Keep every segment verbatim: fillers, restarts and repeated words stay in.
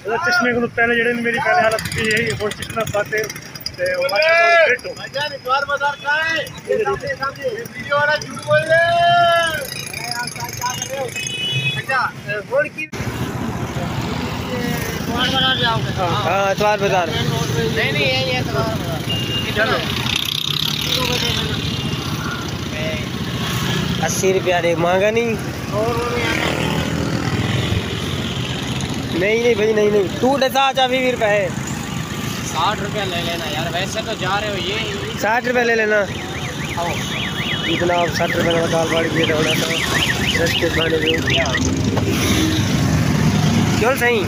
چشمے کوں پہلے جڑے میری پہلے حالت تھی ہے، ہن چشمہ پاتے تے ماشاءاللہ فٹ ہو۔ بھائی جان، اتوار بازار کہاں ہے؟ یہ سامنے، سامنے۔ یہ ویڈیو والا جھوٹ بول رہے ہیں۔ اچھا، ہن کی؟ اتوار بازار جاؤ گے؟ ہاں، اتوار بازار۔ نہیں، نہیں، یہ، یہ اتوار بازار۔ چلو۔ اسی روپیہ ݙے، مہنگا نہیں۔ نہیں، نہیں بھائی، نہیں، نہیں۔ تو ݙسا چا ویہہ روپے ہے۔ ساٹھ روپیہ لے لینا یار، ویسے تو جا رہے ہو، یہ ساٹھ روپے لے لینا۔ آؤ۔ جی جناب، ساٹھ روپے نال دال بݨ ڳئی ہے، تے ہݨ اساں رستے کھانے پئے۔ کیوں سائیں؟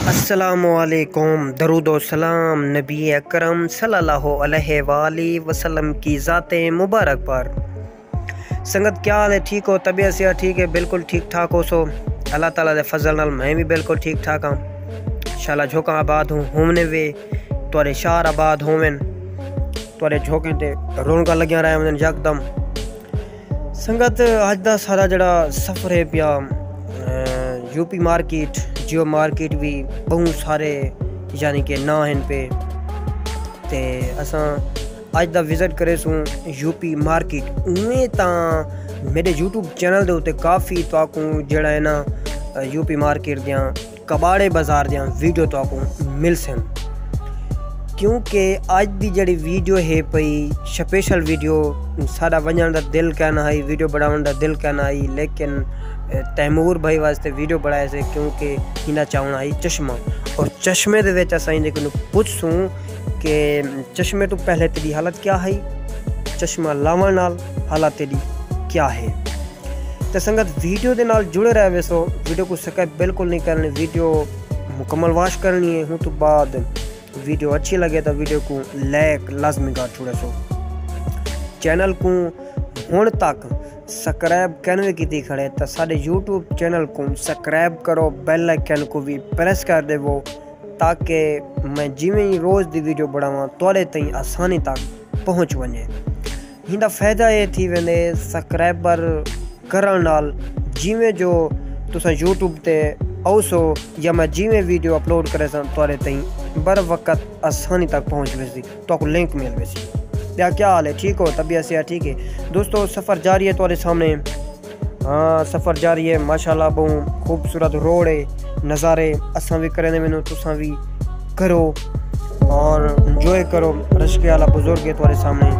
السلام علیکم، درود و سلام نبی اکرم صلی اللہ علیہ وآلہ وسلم کی ذات مبارک پر۔ سنگت، کیا حال ہے؟ ٹھیک ہو؟ طبیعت صحت ٹھیک ہے؟ بالکل ٹھیک ٹھاک ہوسو؟ اللہ تعالیٰ دے فضل نال میں وی بالکل ٹھیک ٹھاک ہاں۔ شالا جھوکاں آباد ہوں، ہووݨ وے، تہاݙے شہر آباد ہوون، تہاݙے جھوکیں تے رونقاں لڳیاں رہ ویندن یکدم۔ سنگت، اڄ دا سارا جڑا سفر ہے پیا، اے، یو پی مارکیٹ، جیو مارکیٹ وی ٻہوں سارے یعنی کہ ناں ہن پئے۔ تے اساں اڄ دا وزٹ کریسوں یو پی مارکیٹ۔ اونویں تاں میݙے یوٹیوب چینل دے اتے کافی تہاکوں جڑا ہے نا، یو پی مارکیٹ دیاں، کباڑے بازار دیاں ویڈیو تہاکوں ملسن، کیونکہ اڄ دی جڑی ویڈیو ہے پئی، سپیشل ویڈیو، ساݙا ونڄݨ دا دل کائنا ہئی، ویڈیو بݨاوݨ دا دل کائنا ہئی، لیکن، اے، تیمور بھائی واسطے ویڈیو بݨائے سے، کیونکہ ایندا چاوݨ ہئی چشمہ۔ اور چشمے دے وچ اساں ایندے کنوں پچھسوں کہ چشمے توں پہلے تیݙی حالت کیا ہئی، چشمہ لاوݨ نال حالت تیݙی کیا ہے۔ تے سنگت، ویڈیو دے نال جڑے رہ ویسو، ویڈیو کوں سکپ بالکل نہیں کرݨی، ویڈیو مکمل واچ کرݨی ہے۔ ہوں توں بعد ویڈیو اچھی لڳے تاں ویڈیو کوں لائک لازمی کر چھوڑیسو۔ چینل کوں ہݨ تک سبسکرائب کینویں کیتی کھڑے تاں ساݙے یوٹیوب چینل کوں سبسکرائب کرو، بیل آئیکن کوں وی پریس کر ݙیوو، تاکہ میں جیویں ہی روز دی ویڈیو بݨاواں، تہاݙے تئیں آسانی تک پہنچ ونڄے۔ ایندا فائدہ اے تھی ویندے، سبسکرائبر کرݨ نال جیویں جو تساں یوٹیوب تے آؤسو یا میں جیویں ویڈیو اپلوڈ کریساں، تہاݙے تئیں بر وقت آسانی تک پہنچ ویسی، تہاکوں لنک مل ویسی۔ ٻیا کیا حال ہے؟ ٹھیک ہو؟ طبیعت صحت ٹھیک ہے؟ دوستو، سفر جاری ہے تہاݙے سامݨے۔ ہاں، سفر جاری ہے، ماشاءاللہ، ٻہوں خوبصورت روڈ ہے، نظارے اساں وی کریندے ویندوں، تساں وی کرو اور انجوائے کرو۔ رشکے والا بزرگ ہے تہاݙے سامݨے۔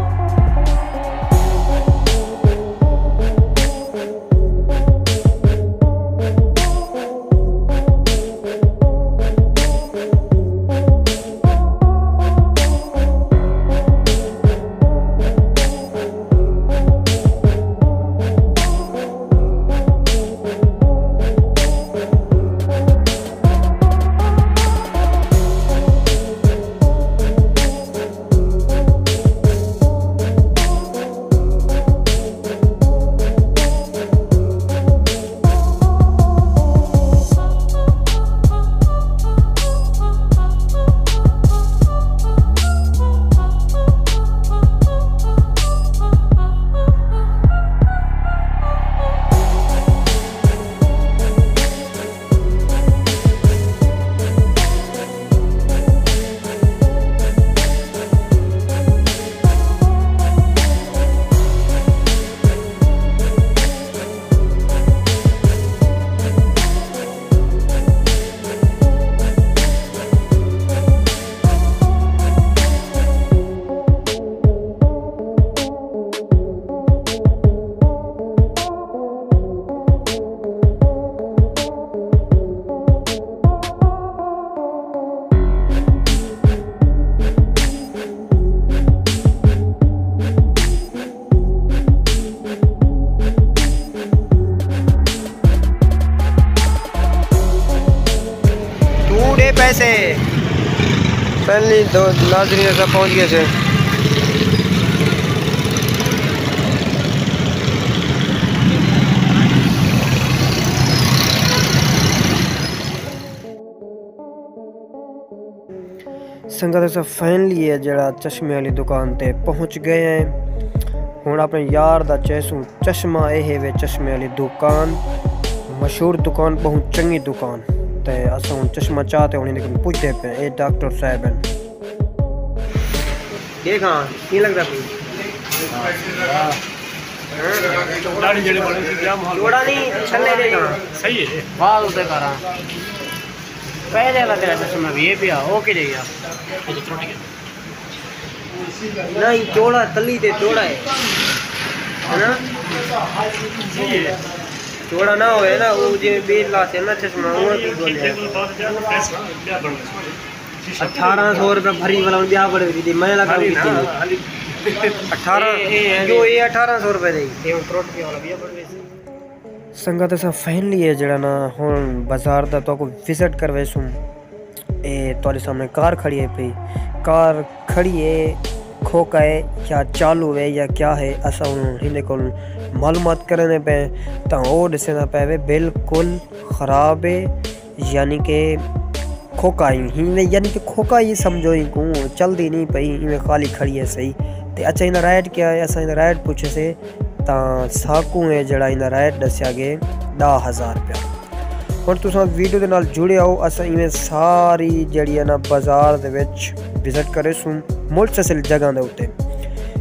توں ݙے پیسے۔ فائنلی دو ناظرین، اساں پہنچ ڳئے سے۔ سنگت، اساں فائنلی ہے جڑا چشمے والی دکان تے پہنچ ڳئے ہیں۔ ہݨ اپݨے یار دا چیسوں چشمہ، اے ہے وے چشمے والی دکان، مشہور دکان، ٻہوں چنڳی دکان۔ تے اساں ہن چشمہ چاہ تے ہن انہیں کوں پچھدے پئے، اے ڈاکٹر صاحب ہن۔ ݙیکھاں، کیں لڳدا پئی؟ ݙاڑھی جیڑھے بݨے سی، کیا محل؟ چوڑا نہیں، تھلے ݙیکھاں۔ صحیح ہے۔ بعد اتے کراں۔ پہلے والا تیرا چشمہ بھی یہ پیا، او کیڑھے گیا؟ اچھا، ترٹ گیا۔ نہیں، چوڑا تلی تے چوڑا ہے۔ ہے نا؟ صحیح ہے۔ چوڑا نہ ہوئے نا، او جے ٻئے لا تے نا چشمہ، او کی ڳول ہے۔ اٹھارہ سو روپے بھری والا ٻیا بڑے دی، میں لڳا ہالی نا، کتنی؟ ہالی۔ اٹھارہ، اے، اے، اے، جو اے اٹھارہ سو روپے دی۔ اے ہن ترٹ ڳیا والا ٻیا بڑے سی۔ سنگت، اساں فائنلی ہے جیڑھا نا، ہن بازار دا تہاکوں وزٹ کرویسوں۔ اے تہاݙے سامݨے کار کھڑی ہے پئی، کار کھڑی ہے، کھوکا ہے یا چالو ہے یا کیا ہے، اساں ہن ہیندے کول معلومات کریندے پئے، تاں او ݙسیندا پئے وے بالکل خراب ہے، یعنی کہ کھوکا ہی، ہی یعنی کہ کھوکا ہی سمجھو، ہی کوں چلدی نہیں پئی، ایویں خالی کھڑی ہے صحیح۔ تے اچھا، ایندا ریٹ کیا ہے؟ اساں ایندا ریٹ پچھے سے، تاں ساکوں ہے جیڑھا ایندا ریٹ ݙسیا ڳئے ݙاہ ہزار روپیہ۔ ہݨ تساں ویڈیو دے نال جڑے آؤ، اساں ایویں ساری جیڑھی ہے نا بازار دے وچ وزٹ کریسوں ملٹسیل جگہ دے اتے۔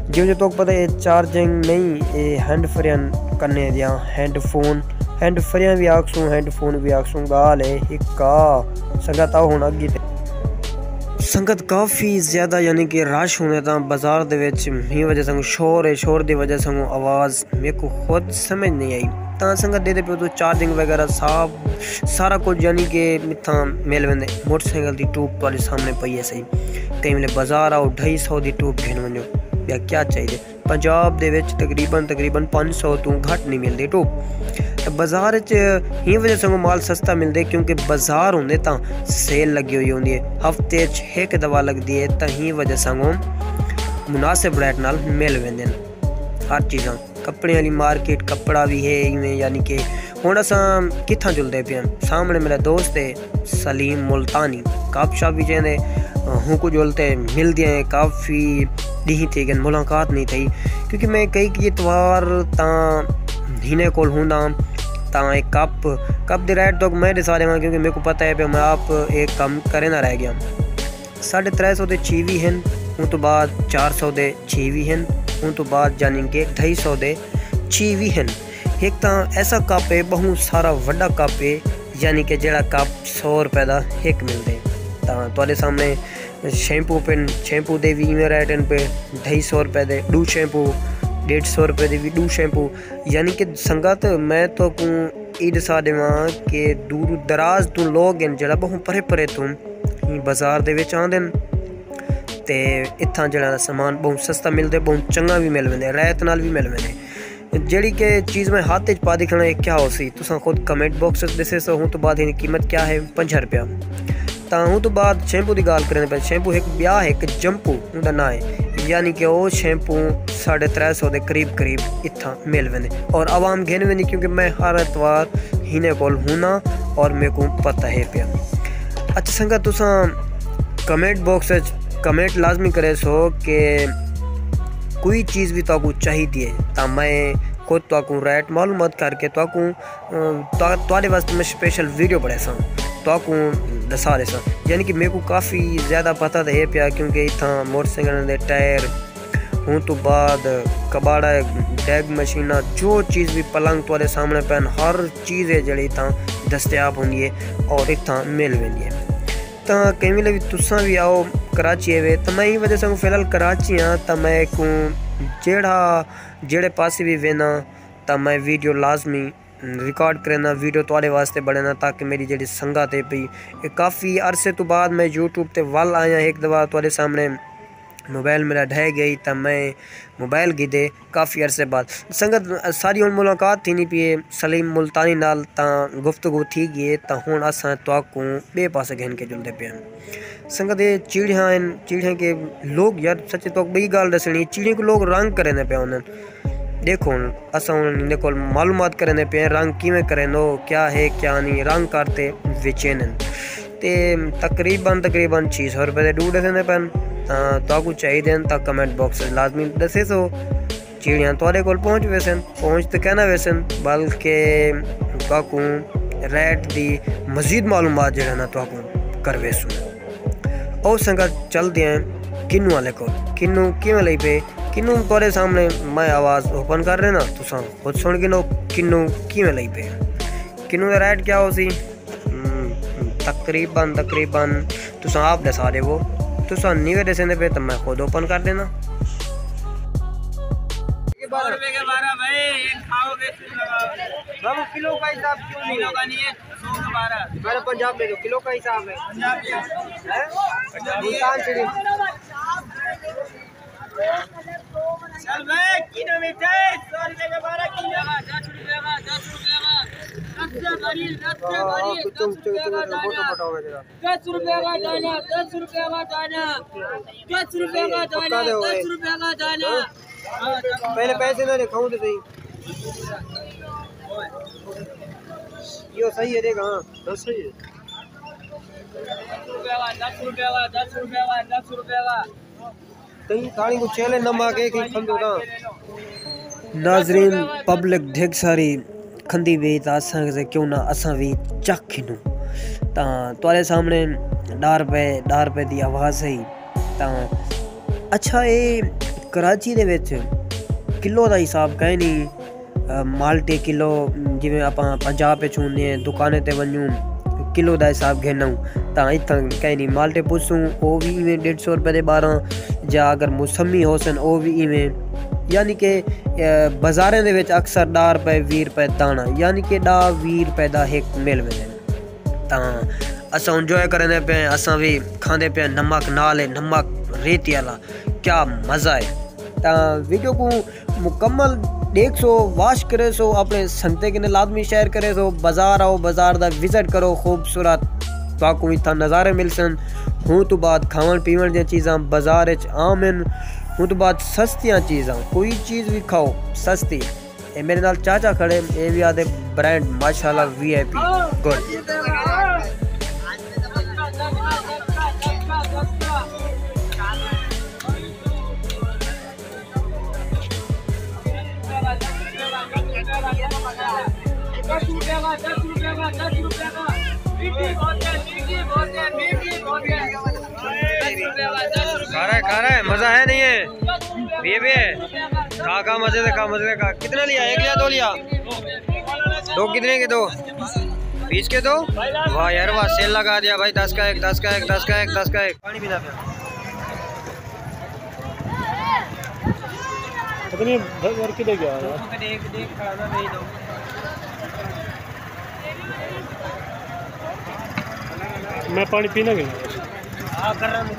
جیویں جو تہاکوں پتہ ہے، اے چارجنگ نہیں، اے ہینڈ فریاں کنے دیاں، ہینڈ فون، ہینڈ فریاں وی آکھسوں، ہینڈ فون وی آکھسوں، ڳالھ ہے ہک آ۔ سنگت، آؤ ہݨ اڳی تے۔ سنگت، کافی زیادہ یعنی کہ رش ہوندے تاں بازار دے وچ، ہی وجہ سانگوں شور ہے، شور دی وجہ سانگوں آواز میکوں خود سمجھ نہیں آئی۔ تاں سنگت، ݙیہدے پیو تساں چارجنگ وغیرہ سب، سارا کجھ یعنی کہ اتھاں مل ویندے۔ موٹر سائیکل دی ٹوپ تہاݙے سامݨے پئی ہے صحیح۔ کہیں ویلے بازار آؤ، ڈھائی سو دی ٹوپ گھن ونڄو، ٻیا کیا چاہیدے؟ پنجاب دے وچ تقریباً، تقریباً پنج سو توں گھٹ نہیں ملدی ٹوپ۔ تے بازار وچ ہی وجہ سانگوں مال سستا ملدے، کیونکہ بازار ہوندے تاں سیل لڳی ہوئی ہوندی ہے، ہفتے وچ ہک دفعہ لڳدی ہے، تاں ہی وجہ سانگوں مناسب ریٹ نال مل ویندے ہن ہر چیزاں۔ کپڑے والی مارکیٹ، کپڑا وی ہے ایویں، یعنی کہ ہݨ اساں کتھاں جلدے پئے ہیں؟ سامݨے میرا دوست ہے سلیم ملتانی، کپ شاپ وچ ایندے، ہوں کوں جل تے ملدے ہیں، کافی ݙینہہ تھی ڳئے ملاقات نہیں تھئی، کیونکہ میں کئی کئی اتوار تاں ہیندے کول ہوندا، تاں اے کپ، کپ دے ریٹ تہاکوں میں ݙسا ݙیواں، کیونکہ میکوں پتہ ہے پیا میں آپ اے کم کریندا رہ ڳیا۔ ساڈھے ترے سو دے چھی وی ہن، اوں توں بعد چار سو دے چھی وی ہن، اوں توں بعد یعنی کہ ڈھائی سو دے چھی وی ہن۔ ہک تاں ایسا کپ ہے، ٻہوں سارا وݙا کپ ہے، یعنی کہ جیڑھا کپ سو روپے دا ہک ملدے۔ تاں تہاݙے سامݨے شیمپو پن، شیمپو دے وی ایویں ریٹ ہن پئے، ڈھائی سو روپے دے ݙو شیمپو، ݙیڈھ سو روپے دے وی ݙو شیمپو۔ یعنی کہ سنگت، میں تہاکوں اے ݙسا ݙیواں کہ دور دراز توں لوگ ہن جیڑھا ٻہوں پرے پرے توں ایں بازار دے وچ آندن تے اتھاں جیڑھا سامان ٻہوں سستا ملدے، ٻہوں چنڳا وی مل ویندے، رعایت نال وی مل ویندے۔ جیڑھی کہ چیز میں ہتھ وچ پا ݙکھݨا، اے کیا ہوسی؟ تساں خود کمنٹ باکس وچ ݙسیسو۔ ہوں توں بعد ہیندی قیمت کیا ہے؟ پنجاہ روپیہ۔ تاں ہوں توں بعد شیمپو دی ڳالھ کریندے پئے، شیمپو ہک ٻیا ہک جمپو، اوندا ناں ہے، یعنی کہ او شیمپو ساڈھے ترے سو دے قریب قریب اتھاں مل ویندے اور عوام گھن ویندی، کیونکہ میں ہر اتوار ہیندے کول ہونداں اور میکوں پتہ ہے پیا۔ اچھا سنگت، تساں کمنٹ باکس وچ کمنٹ لازمی کریسو کہ کوئی چیز وی تہاکوں چاہیدی ہے تاں میں خود تہاکوں ریٹ معلومات کر کے تہاکوں، آ، تہا-، تہاݙے واسطے میں سپیشل ویڈیو بݨیساں، تہاکوں ݙسا ݙیساں۔ یعنی کہ میکوں کافی زیادہ پتہ تے ہے پیا، کیونکہ اتھاں موٹر سائیکل دے ٹائر، ہوں توں بعد کباڑا، ڈیگ مشیناں، جو چیز وی پلنگ تہاݙے سامݨے پئن، ہر چیز ہے جیڑھی اتھاں دستیاب ہوندی ہے اور اتھاں مل ویندی ہے۔ تاں کہیں ویلے وی تساں وی آؤ کراچی ہے وے، تاں میں ایں وجہ سانگوں فی الحال کراچی ہاں، تاں میکوں جیڑھا، جیڑھے پاسے وی وینداں تاں میں ویڈیو لازمی ریکارڈ کرینداں، ویڈیو تہاݙے واسطے بݨینداں، تاکہ میری جیڑھی سنگت ہے پئی، اے کافی عرصے توں بعد میں یوٹیوب تے ول آیاں، ہک دفعہ تہاݙے سامݨے موبائل میرا ڈھہ ڳئی تاں میں موبائل گھدے کافی عرصے بعد۔ سنگت، ساری ہݨ ملاقات تھیندی پئی ہے سلیم ملتانی نال، تاں گفتگو تھی ڳئی ہے، تاں ہݨ اساں تہاکوں ٻئے پاسے گھن کے جلدے پئے ہیں۔ سنگت، اے چیڑیاں ہن، چیڑیاں کے لوگ، یار سچے تہاکوں ٻئی ڳالھ ݙسݨی، چیڑیاں کوں لوگ رنگ کریندے پئے ہوندن۔ ݙیکھو ہݨ، اساں ہݨ انہیں کول معلومات کریندے پئے ہیں، رنگ کیویں کریندو، کیا ہے، کیا نہیں، رنگ کر تے وچیندن۔ تے تقریباً، تقریباً چھی سو روپے دے ݙو ݙیندے پئن۔ تاں تہاکوں چاہیدے ہن تاں کمنٹ باکس وچ لازمی ݙسیسو۔ چیڑیاں تہاݙے کول پہنچ ویسن، پہنچ تے کینا ویسن، بلکہ تہاکوں ریٹ دی مزید معلومات جیڑھا نا تہاکوں کرویسوں۔ او سنگت، چلدے ہیں کنوں والے کول۔ کنوں کیویں لئی پئے؟ کنوں تہاڈے سامنے میں آواز اوپن کر رہنا، تساں خود سن گھنو کنوں کیویں لئی پئے۔ کنوں دا ریٹ کیا ہوسی؟ ہم، تقریباً، تقریباً تساں آپ ݙسا ݙیوو۔ تساں نیویں ݙسیندے پئے تاں میں خود اوپن کر ݙینداں۔ سو روپے کے بارہ بھائی، ایک کھاؤ گے، پھر لگاؤ گے۔ بابو، کلو کا حساب کیوں نہیں؟ کلو کا نہیں ہے، سو کے بارہ۔ میرے پنجاب میں جو کلو کا حساب ہے۔ پنجاب کے۔ ہیں؟ ملتان شریف۔ چل بھائی، کلو میٹر، سو روپے کے بارہ کلو۔ دس روپے کا، دس روپے کا، دس سے بھری، دس سے بھری، دس روپے کا دانا۔ دس روپے کا دانا، دس روپے کا دانا، دس روپے کا دانا، دس روپے کا دانا۔ پہلے پیسے نہ دکھاؤں تو صحیح۔ یہ صحیح ہے، دیکھ، ہاں۔ بس صحیح ہے۔ دس روپے کا، دس روپے کا، دس روپے کا۔ کہیں کھاݨی کوں چیلے نہ ماں کے کہیں کھندو تاں۔ ناظرین، پبلک ڈھگ ساری کھندی وی تاں اساں کسے کیوں نہ اساں وی چکھ گھنوں۔ تاں تہاݙے سامنے ݙاہ روپے، ݙاہ روپے دی آواز ہئی۔ تاں اچھا، اے کراچی دے وچ کلو دا حساب کائے نہیں؟ مالٹے کلو، جیویں آپاں پنجاب وچ ہوندے ہیں، دکانیں تے ونڄوں، کلو دا حساب گھن آؤں، تاں اتھاں کہیں نہیں۔ مالٹے پُسوں، او وی ایویں ݙیڈھ سو روپے دے ٻارہاں، یا اگر موسمی ہوسن، او وی ایویں۔ یعنی کہ، اے، بازاریں دے وچ اکثر ݙاہ روپے، ویہہ روپے داݨا، یعنی کہ ݙاہ ویہہ روپے دا ہک مل ویندے۔ تاں اساں انجوائے کریندے پئے ہیں، اساں وی کھاندے پئے ہیں، نمک نال ہے، نمک ریتی والا، کیا مزہ ہے۔ تاں ویڈیو کوں مکمل ݙیکھسو، واچ کریسو، اپݨے سنگتیں کنے لازمی شیئر کریسو۔ بازار آؤ، بازار دا وزٹ کرو، خوبصورت تہاکوں اتھاں نظارے ملسن۔ ہوں توں بعد کھاوݨ پیوݨ دیاں چیزاں بازار اچ عام ہن۔ ہوں توں بعد سستیاں چیزاں، کوئی چیز وی کھاؤ سستی۔ اے میݙے نال چاچا کھڑے، اے وی آہدے برانڈ ماشاءاللہ وی آئی پی، گڈ۔ کھا رہا ہے، کھا رہا ہے، مزہ ہے نہیں ہے؟ یہ بھی ہے۔ کھا، کھا، مزے سے کھا، مزے سے کھا۔ کتنا لیا؟ ایک لیا، دو لیا؟ دو کتنے کے دو؟ بیس کے دو؟ واہ یار واہ، سیل لگا دیا بھائی، دس کا ایک، دس کا ایک، دس کا ایک، دس کا ایک۔ پانی پینا پیا۔ پتہ نہیں گھر، گھر کدھر گیا ہے۔ میں پانی پینا گیا۔ ہاں، کر رہا ہوں۔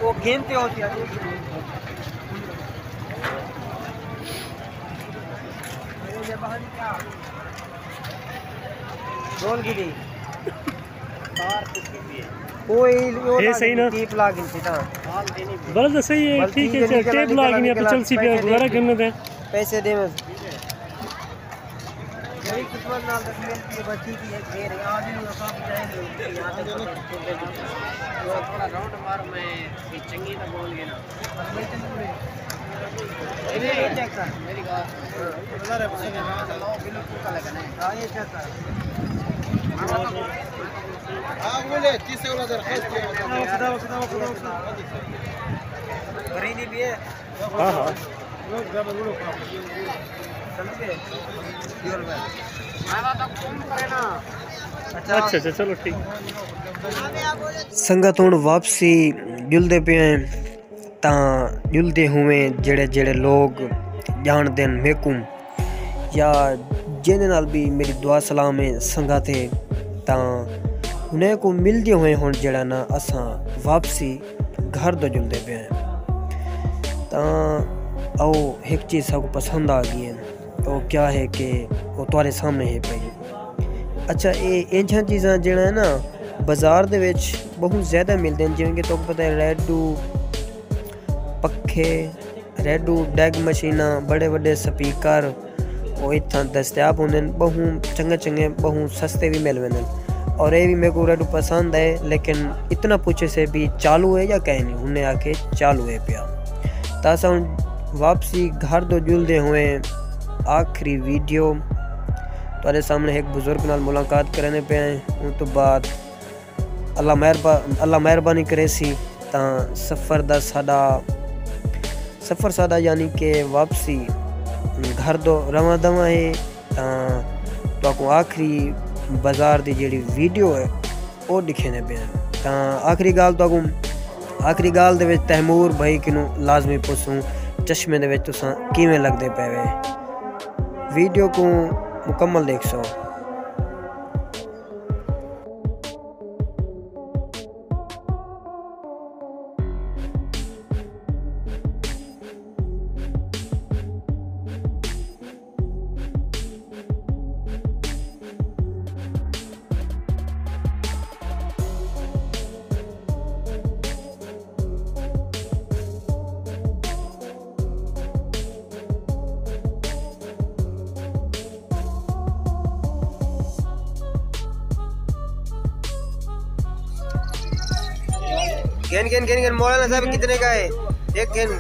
وہ گھنتے ہوتے ہیں۔ ڈول گری۔ کوئی، کوئی اے صحیح نا؟ ٹیپ لا گھنسی تاں۔ بلد صحیح ہے، بلد ٹھیک ہے، ٹھیک ہے، چل، نکل، ٹیپ لا نکل، گھنی، آپ نکل، چل سی پیا، پیسے دوبارہ دے۔ گھننے دے۔ پیسے دے۔ میری قسمت نال دس منٹ کی بچی تھی، ایک گھیر ہے، آج ہی وہ کام جائیں گے۔ تھوڑا راؤنڈ مار، میں چنگی طرح بول گیا نا۔ ہاں، ہاں۔ اچھا، اچھا، چلو ٹھیک۔ سنگت ہݨ واپسی جلدے پئے ہیں۔ تاں جلدے ہوئیں جیڑھے جیڑھے لوگ ڄاݨدن میکوں یا جیندے نال بھی میݙی دعا سلام ہے سنگت ہے، تاں انہیں کوں ملدے ہوئیں ہݨ جیڑھا نا اساں واپسی گھر دو جلدے پئے ہیں۔ تاں او ہک چیز ساکوں پسند آ ڳئی ہے، او کیا ہے کہ او تہاݙے سامݨے ہے پئی۔ اچھا، اے اینجھاں چیزاں جیڑھا ہے نا بازار دے وچ بہت زیادہ ملدے ہیں، جیویں کہ تہاکوں پتہ ہے ریڈو، پکھے، ریڈو، ڈیگ مشیناں، بڑے وڈے سپیکر، او اتھاں دستیاب ہوندن، بہوں چنگے چنگے، بہوں سستے وی مل ویندن۔ اور اے وی میکوں ریڈو پسند ہے، لیکن اتنا پوچھے سے بھی چالو ہے یا کہیں نہیں، انہیں آکھے چالو ہے پیا۔ تاں اساں ہن واپسی گھر دو جلدے ہوئے آخری ویڈیو تہاݙے سامݨے ہک بزرگ نال ملاقات کریندے پئے ہیں۔ اوں توں بعد اللہ مہربا اللہ مہربانی کریسی تاں سفر دا ساݙا سفر ساݙا یعنی کہ واپسی گھر دو رواں دواں ہے۔ تاں تہاکوں آخری بازار دی جیڑھی ویڈیو ہے او ݙکھیندے پئے ہیں۔ تاں آخری ڳالھ تہاکوں آخری ڳالھ دے وچ تیمور بھائی کنوں لازمی پچھسوں، چشمے دے وچ تساں کیویں لڳدے پئے وے؟ ویڈیو کوں مکمل ݙیکھسو۔ گھن گھن گھن گھن مولانا صاحب کتنے کا ہے؟ ایک گھن،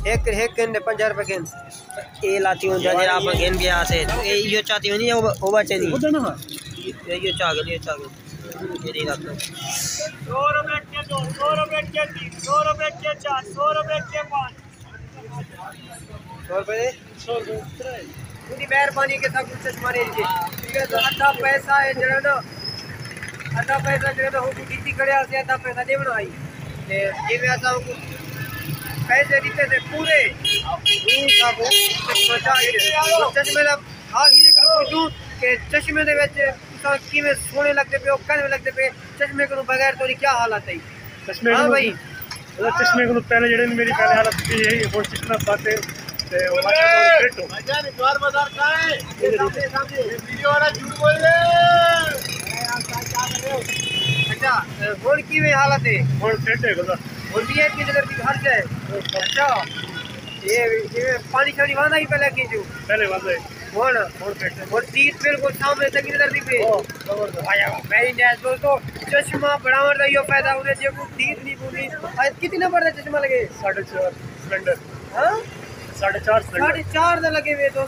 ایک ایک گھن دے پنجاہ روپے گھن۔ اے لاتی ہوں جا جڑا اپن گھن گیا سے، اے یو چاتی ہوں نہیں، او بچے نہیں۔ اے یو چاہ گئے، یو چاہ گئے۔ اے نہیں لاتا۔ سو روپے کے دو، سو روپے کے تین، سو روپے کے چار، سو روپے کے پانچ۔ سو روپے دے؟ سو روپے۔ تہاݙی مہربانی کہ ساکوں چشمہ ݙے ݙتے۔ ٹھیک ہے، تو ادھا پیسہ ہے جڑا نا، ادھا پیسہ جڑا نا، اوکوں ݙتی کھڑے ہاسے، ادھا پیسہ ݙیوݨا ہئی۔ تے جیویں اساں اوکوں پیسے ݙتے سے پورے، اوں ساکوں چشمہ چاہیے۔ چشمے دا حال ہی ہے کہ پوچھوں کہ چشمے دے وچ تساں کیویں سوہݨے لڳدے پئے ہو، کیویں لڳدے پئے، چشمے کنوں بغیر تہاݙی کیا حالت ہے؟ چشمے ہاں کنوں بھائی۔ مطلب چشمے کنوں پہلے جیڑھے نے میݙی پہلے حالت تھی ہے، ہݨ چشمہ پاتے تے ماشاءاللہ فٹ ہو۔ بھائی جان، اتوار بازار کہاں ہے؟ یہ سامنے، سامنے۔ یہ ویڈیو والا جھوٹ بول رہے ہیں۔ اچھا، ہݨ کیویں حالت ہے؟ ہݨ فٹ ہے بندہ۔ ہݨ بھی ہے کہ نظر دی ہر جائے۔ اچھا، یہ، یہ پانی شانی واندا ہی پہلے کی جو؟ پہلے واندا ہے۔ ہݨ، ہݨ فٹ ہے۔ ہݨ چیز بالکل سامنے تک نظر دی پئی۔ او، زبردست۔ آیا، ویری نائس دوستو، چشمہ بݨاوݨ دا ایہو فائدہ ہوندے، جیکوں دید نہیں پوندی۔ اڄ کتنے نمبر دا چشمہ لڳے؟ ساڑھے چار سلنڈر۔ ہاں؟ ساڑھے چار سلنڈر۔ ساڑھے چار دا لڳے وے دوست۔